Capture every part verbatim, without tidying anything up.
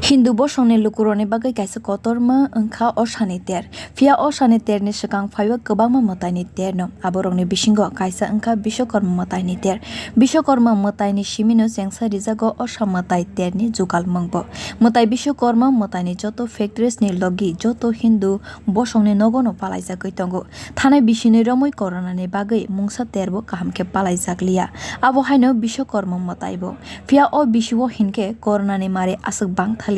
Hindu bosongni lukurokni bagwi kaisa kotorma wngkha Osani ter. Phiya Osani terni swkang phaiwi kwbangma mwtaini terno. Aborokni bisingo kaisa wngkha Biswakarma mwtaini ter. Biswakarma mwtaini simino chengsa rijago Osa mwtai terni jugalmungbo. Mwtai Biswakarma mwtaini joto factoriesni logi joto Hindu bosongni nogono palaijagwi tongo. Thanai bisini romwi koronani bagwi mungsa terbo kaham khe palaijak liya. Abo haino Biswakarma mwtaibo. Phiya o bisio hinkhe koronani mari aswk bang thaliya.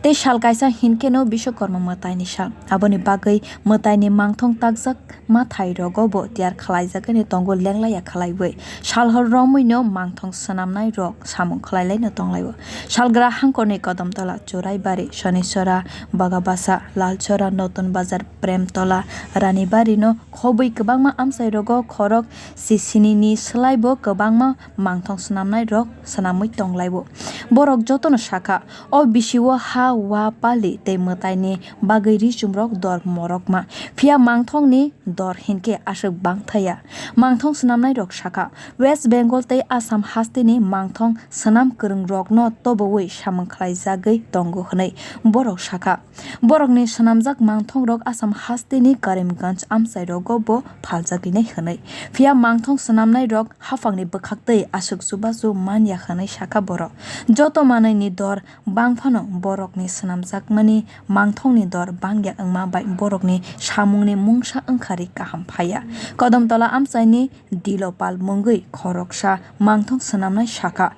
Tei sal kaisa hinkheno Biswakarma mwtaini sal. Aboni bagwi mwtaini mangthong takjak mathai rogo bo tiyar khlaijagwi tongo lenglaiya khlaiwi. Salhor romwino mangthong swnamnai rok samung khlailaino tonglaio. Salgra hangkorni Kodamtola, Choraibari, Sonisora, Bagabasa, Lalchora, Notun Bazar, Premtola, Ranibarino khobwi kwbangma amchai rogo khorok sisini ni swlaibo kwbangma mangthong swnamnai rok swnamwi tonglaio. Borok jotono sakha, o bisio ha, wa, pali tei mwtaini bagwi ri chumrok dor morokma. Phiya mangthongni dor hinkhe aswk bang thaya. Mangthong swnamnai rok sakha, West Bengal tei Assam hasteni mangthong swnam kwrwng rokno tobowi samung khlaijagwi tongo hwnwi borok sakha. Borokni swnamjak mangthongrok Assam hasteni Karimganj amchairogo bo phaljakgwinai hwnwi. Phiya mangthong swnamnairok haphangni bwkhaktwi aswk chubachu manya hwnwi sakha borok. Joto manwini dor bangphano borokni swnamjakmani mangthongni dor bangya wngma bai borokni samungni mungsa wngkhari kaham phaiya. Kodamtola amchaini Dilopal mungwi khoroksa mangthong swnamnai sakha.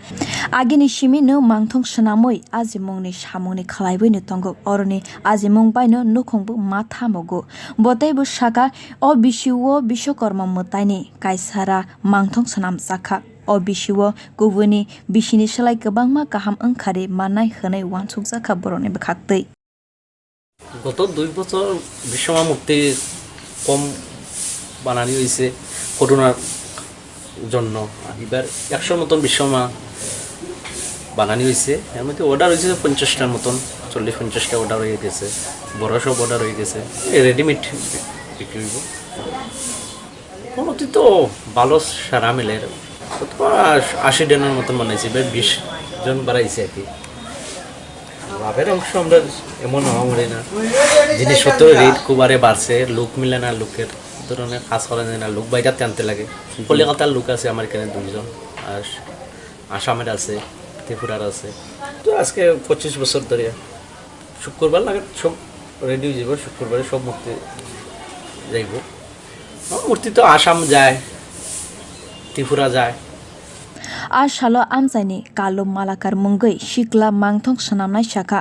Agini simino mangthong swnamwi ajimungni samungni khlaiwino tongo. Oroni ajimung baino nukhungbo ma thamogo. Bo teibo sakha, o bisio Biswakarma mwtaini kaisara mangthong swnamjakha. O bisio kubuni bisini slai kwbangma kaham wngkhari mannai hwnwi uansukjakha borokni bwkhaktwi. গত দুই বছর বিশ্বকর্মা মূর্তি কম বানানি হয়েছে করোনার জন্য। এবার একশোর মতন বিশ্বকর্মা বানানি হয়েছে, এর মধ্যে অর্ডার হয়েছে পঞ্চাশটার মতন, চল্লিশ পঞ্চাশটা অর্ডার হয়ে গেছে, বড় সব অর্ডার হয়ে গেছে, রেডিমেড বিক্রি হইব। মোটামুটি তো ভালো সারা মিলে, কত আশ-, আশি জনের মতন বানাইছে, এবার বিশ জন বাড়াইছে আর কি। লাভের অংশ আমরা এমন হওয়া মনে না, জিনিসপত্রের রেট খুব আরে বাড়ছে, লোক মিলে না, লোকের ধরনের কাজ করা যায় না, লোক বাইরে টানতে লাগে। কলকাতার লোক আছে আমার এখানে দুইজন, আর আসামের আছে, ত্রিপুরার আছে। তো আজকে পঁচিশ বছর ধরে শুক্রবার লাগে সব রেডি হয়ে যাবে, শুক্রবারে সব মূর্তি যাইব। মূর্তি তো আসাম যায়, ত্রিপুরা যায়। A salo amchaini Kalu Malakar mungwi sikla mangthong swnamnai sakha.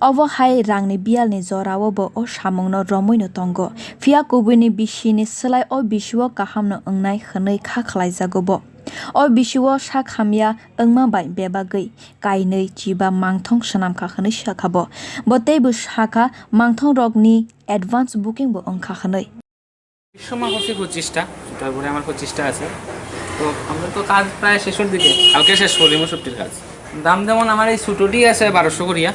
Obo hai rangni biyalni jorao bo o samungno romwino tongo. Phiya kubuini bisini slai o bisio kahamno wngnai hwnwi kha khlaijago bo. O bisio sak hamya wngma bai bebagwi kainwi chiba mangthong swnamkha hwnwi sakha bo. Bo teibo sakha mangthongrokni advance booking bo wngkha hwnwi. Vishwakarma করছি পঁচিশটা, তারপরে আমার পঁচিশটা আছে। তো আমরা তো কাজ প্রায় শেষের দিকে, কালকে শেষ করবো মসুরটির কাজ। দাম যেমন আমার এই ছোটোটি আছে বারোশো করিয়া,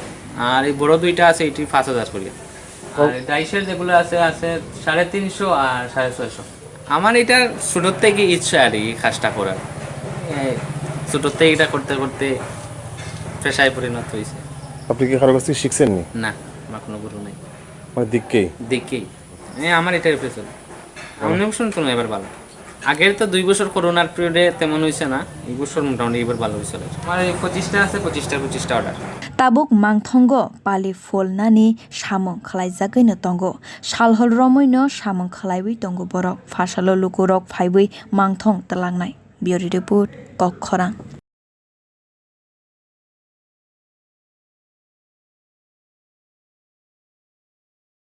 আর এই বড় দুইটা আছে এটি পাঁচ হাজার করিয়া। আর এই ডাইসের যেগুলো আছে, আছে সাড়ে তিনশো আর সাড়ে ছয়শো। আমার এটা ছোটোর থেকে ইচ্ছা আর কি কাজটা করার, এই ছোটোর থেকে এটা করতে করতে পেশায় পরিণত হয়েছে। আপনি কি কারো কাছ থেকে শিখছেন নি? না, আমার কোনো গুরু নেই। মানে দেখেই? দেখেই। এ, আমার এটার উপরে চলে। অন্য বছর তুলনায় এবার ভালো। আগের তো দুই বছর করোনার পিরিয়ডে তেমন হয়েছে না, এই বছর মোটামুটি এবার ভালো হয়েছে। আমার এই পঁচিশটা আছে, পঁচিশটার পঁচিশটা order. Tabuk mangthongo pali pholnani samung khlaijagwino tongo. Salhor romwino samung khlaiwi tongo borok. Phasalo lukurok phaiwi mangthong twlangnai. Bureau Report, Kokkhorang.